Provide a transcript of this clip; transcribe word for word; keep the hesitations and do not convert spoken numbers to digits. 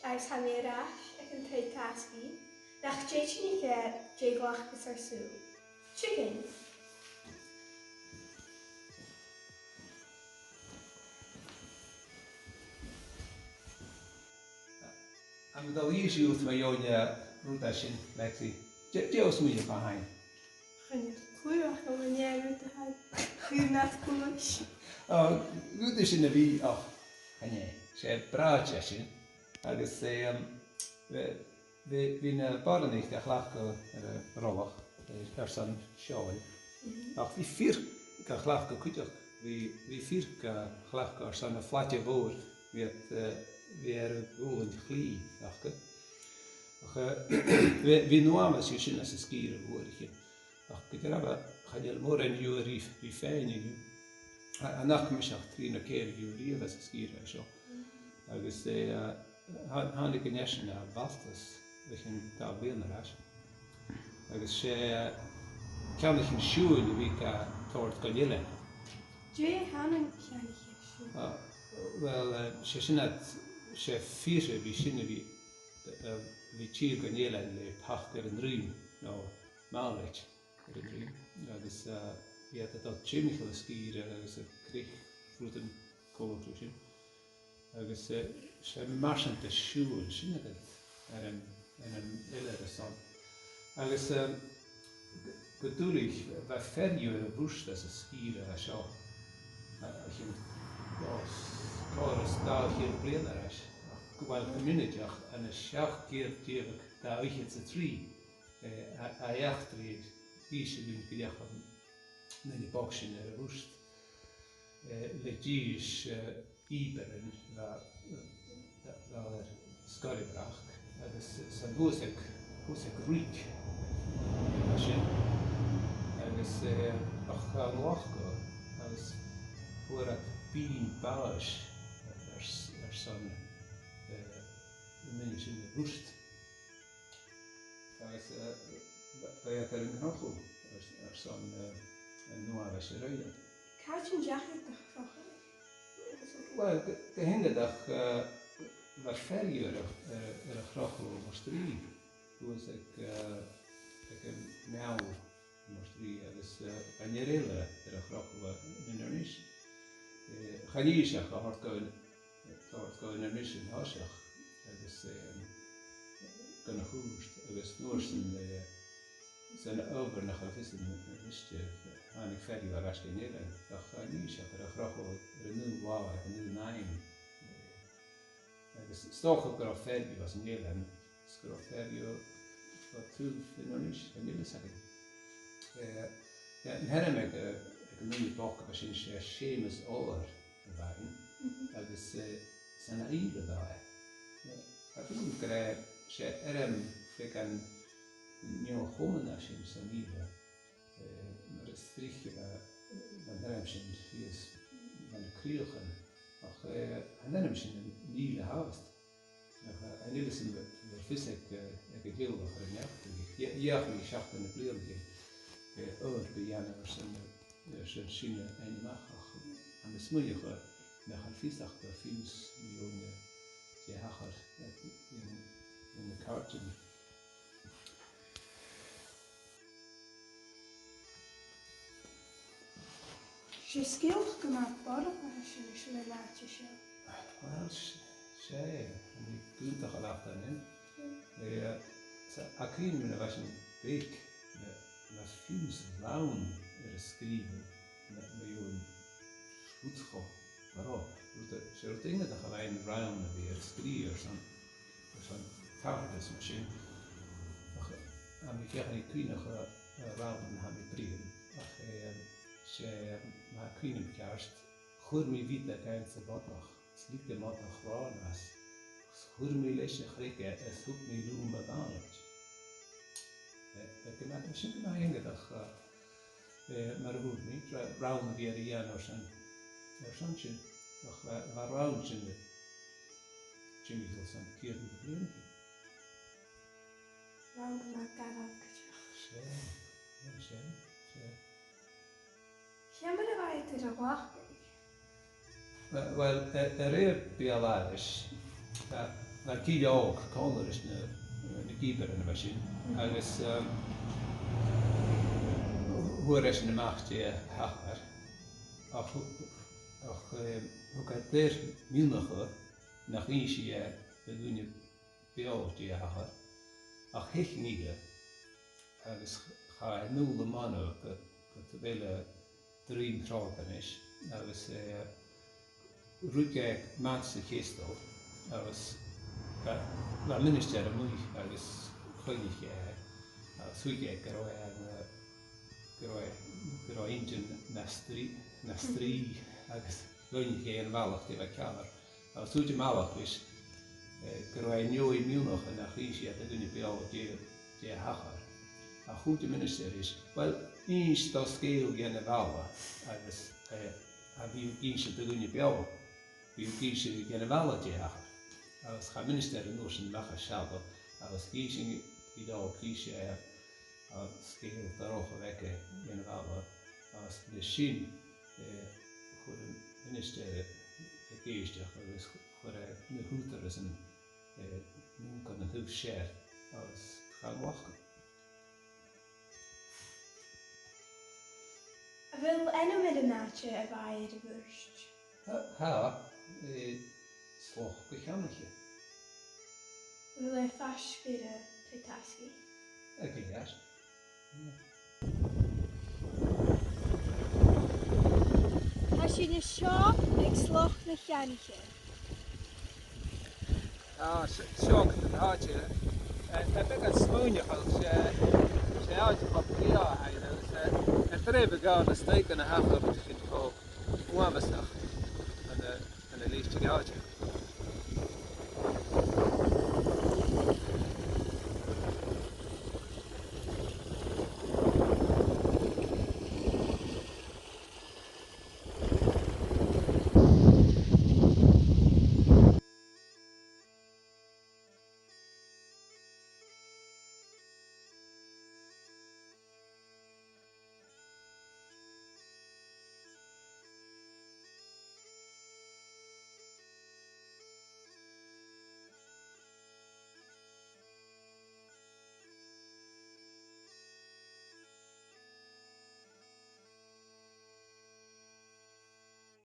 Agus tha mi air ais aig an taigh-tasgaidh, nach tèid sinn a dh'fhaicinn dè ghlacas ar sùil. Tiugainn. Tha mi a' dol a dh'innse dhut mu dheidhinn, eh, rud a sin, Lexi. Dè, dè tha thu a' smaoineachadh fhèin? Chan eil clue agam an e rud a tha, chan eil clue. Ò, rud a sin a bhith, ach, chan e, 's e bràthair a tha sin. Agus, eh, um, bha, bha, bha na boireannaich ga chleachdadh air an rollach, eh, airson seòil. Mhm. Ach bha fir ga chleachdadh cuideachd, bha, bha fir ga chleachdadh airson a' phlaide mhòir, bha iad, eh, bha e air a ghualainn chlì aca. Ach, eh, bha, bha an uabhas sin anns an sgìre mhòr a chionn. Ach gu dearbh, chan eil mòran dhiubh ri, ri fhaighinn an-diugh. A, chan fhaca mise ach trì no ceithir dhiubh a-riamh anns an sgìre seo. Agus, eh, tha-, thàinig an fhear sin à Baltus, bho chionn dà bhliadhna air ais. Agus 's e, eh, ceann a chionn siubhail a bhiodh ga toirt gun eilean. Dè th' ann an ceann a chionn siubhail? Ah, uill, eh, 's e sin iad, 's e fir a bhiodh sin a bhiodh, eh, a bhiodh a' tilleadh gun eilean le pac air an druim, no màileid air an druim. Agus, eh, bha iad a' dol timcheall an sgìre agus a' creic rudan coltach ri sin. Agus, eh, 's e mar sin a tha siubhal sin agad air an, air an eilean airson. Agus, eh, gu, gu duilich, bha fear dhiubh air a mhurt anns an sgìre a tha seo, eh, o chionn, o, còrr is dà cheud bliadhna air ais. Ach gu, uill, gu mionaideach, ann an seachd ceud deug dà fhichead 's a trì, eh, a, a eachdraidh, dh'innis e dhuinn gu deach an duine bog sin air a mhurt, eh, le dithis, eh, ìbeirean a bha, eh, a bha air sgoil a bhreac, agus 's ann shuas aig, shuas aig Ruig a bha sin, agus, eh, ach cha ghlac e, agus fhuair iad binn bàis air, air, airson, eh, an duine sin a mhurt. Agus, eh, b-, b' e iad air an crochadh air, airson, eh, an uabhas a rinn iad. Càit an deach iad a chrochadh? Uill, gu, gu h-iongantach, eh, bha fear dhiubh air a, eh, air a chrochadh air Mort Rìgh. Shuas aig, eh, aig a' mheall Mort Rìgh agus, eh, bha an fhear eile air a chrochadh ann an Inbhir Nis. Eh, chan fhaic sinn ach a thoirt gu, a thoirt gu Inbhir Nis an toiseach agus, eh, gun a' chùirt agus an uair sin, eh, 's ann a dh'fheumadh nach eil fhios agam a-nist, eh, thàinig fear dhiubh air ais dhan eilean, ach chan fhaic sinn ach air a chrochadh air an aon là, air an aon àm. Eh, agus 's dòcha gun robh fear dhiubh às an eilean, 's gun robh fear dhiubh bho taobh Inbhir Nis, chan eil fhios agam. Eh, eh, an t-ainm aig, eh, aig an duine bochd a bha sin, 's e Seumas Odhar a bh' ann, agus, eh, 's ann à Ìle a bha e. Eh, tha fios agam gur e, 's e ainm beagan neo-Chumannach a tha sin, 's ann à Ìle. Eh, mar as trice bha, bha an t-ainm sin shìos, bha na crìochan. Ach, eh, an t-ainm sin an Ìle fhathast. Ach, eh, an eilean sin bha, bha fios aig, eh, aig an teaghlach air an eachdraidh. Dh'fh-, dh'fheuch mi seachd de na bliadhnaichean, eh, obair a dhèanamh airson, eh, airson sin fhaighinn a-mach, ach tha mi a' smaoineachadh nach eil fhios aca fiù 's mu dheidhinn, eh, dè thachair, eh, dhan, dhan na càirdean. 'S e sgeulachd gu math borb a tha sin, sin an àite seo. Uill, 's, 's e, tha mi gu dearbh a' leantainn. Eh, 's e, tha cuimhne agam nuair a bha sinn beag, na, na fiù 's rann air a sgrìobhadh, na, na dheidhinn rud cho borb. Rud a, 's e rud iongantach a bhith a' faighinn rann a bhith air a sgrìobhadh airson, airson tachartas mar sin. Ach, tha mi a' feuchainn ri cuimhneachadh, eh, rann a tha mi a' bruidhinn. Ach, eh, 's e, ma tha cuimhne agam ceart, chuir mi bhiodach anns a' bhodach, 's leig am bodach ròn às, 's chuir mi leis a chreige is thug mi leam a' mhàileid. Eh, eh, gu math, sin gu math iongantach, eh, eh, mar a thuirt mi, ra-, rann a bhith air a dhèanamh airson, airson sin. Ach, eh, bha rann sin le timcheall airson ceud bliadhna. Rann gu math garbh cuideachd. 'S e, 's e, 's e, 's e. Ciamar a bha iad air a ghlacadh? Eh, uill, eh, a rèir beul-aithris, eh, Bha gille òg còmhla ris na, na gillean a bha sin, agus, um, fhuair esan a-mach dè thachair, ach, ach, um, thug e air mionach nach innis e do dhuine beò dè thachair, ach thàinig e, agus ch-, chaidh e a-null a-mhàin gu, gu, gu bheil e a' druim tràth a-nis, agus, eh, ruig e a-mach sa chaisteal, agus bha, bha ministear a-muigh agus chuimhnich e, agus thuig e gun robh e, eh, gun robh e, gun robh e inntinn na strì, na strì, agus dh'fhaighnich e am balach dè bha ceàrr. Agus thuirt am balach ris, eh, gun robh e an dèidh mionach nach innis e do dhuine beò dè, dè thachair. Ach thuirt am ministear ris, uill, innis dha sgeul dhen a' bhalla, agus, eh, a bhiodh tu ag innse do dhuine beò, bhiodh tu ag innse dhen a' bhalla dè thachair. Agus chaidh am ministear an uair sin a-mach à sealladh, agus dh'innis e, dh'innis e, eh, an sgeul dorcha a bh' aige dhen a' bhalla, agus leis sin, eh, chuir am ministear ag èisteachd agus chuir e na h-ùghdarrasan, eh, mun cuairt an taobh sear agus chaidh a ghlacadh. A bheil ainm air an àite a bha e air a mhurt? Tha, tha, eh, Sloc a' Cheannaiche. A bheil e faisg air a' Taigh-tasgaidh? Aig a' cheart. Tha sinn an seo aig Sloc na Cheannaiche. Ah, s-, seo an t-àite. Eh, tha beagan smaoineachail, 's e, 's e àite cho brèagha a th' ann, agus, eh, an treubhadh a ghabh na staigean a thachair sin cho uabhasach an, eh, an lìste àite.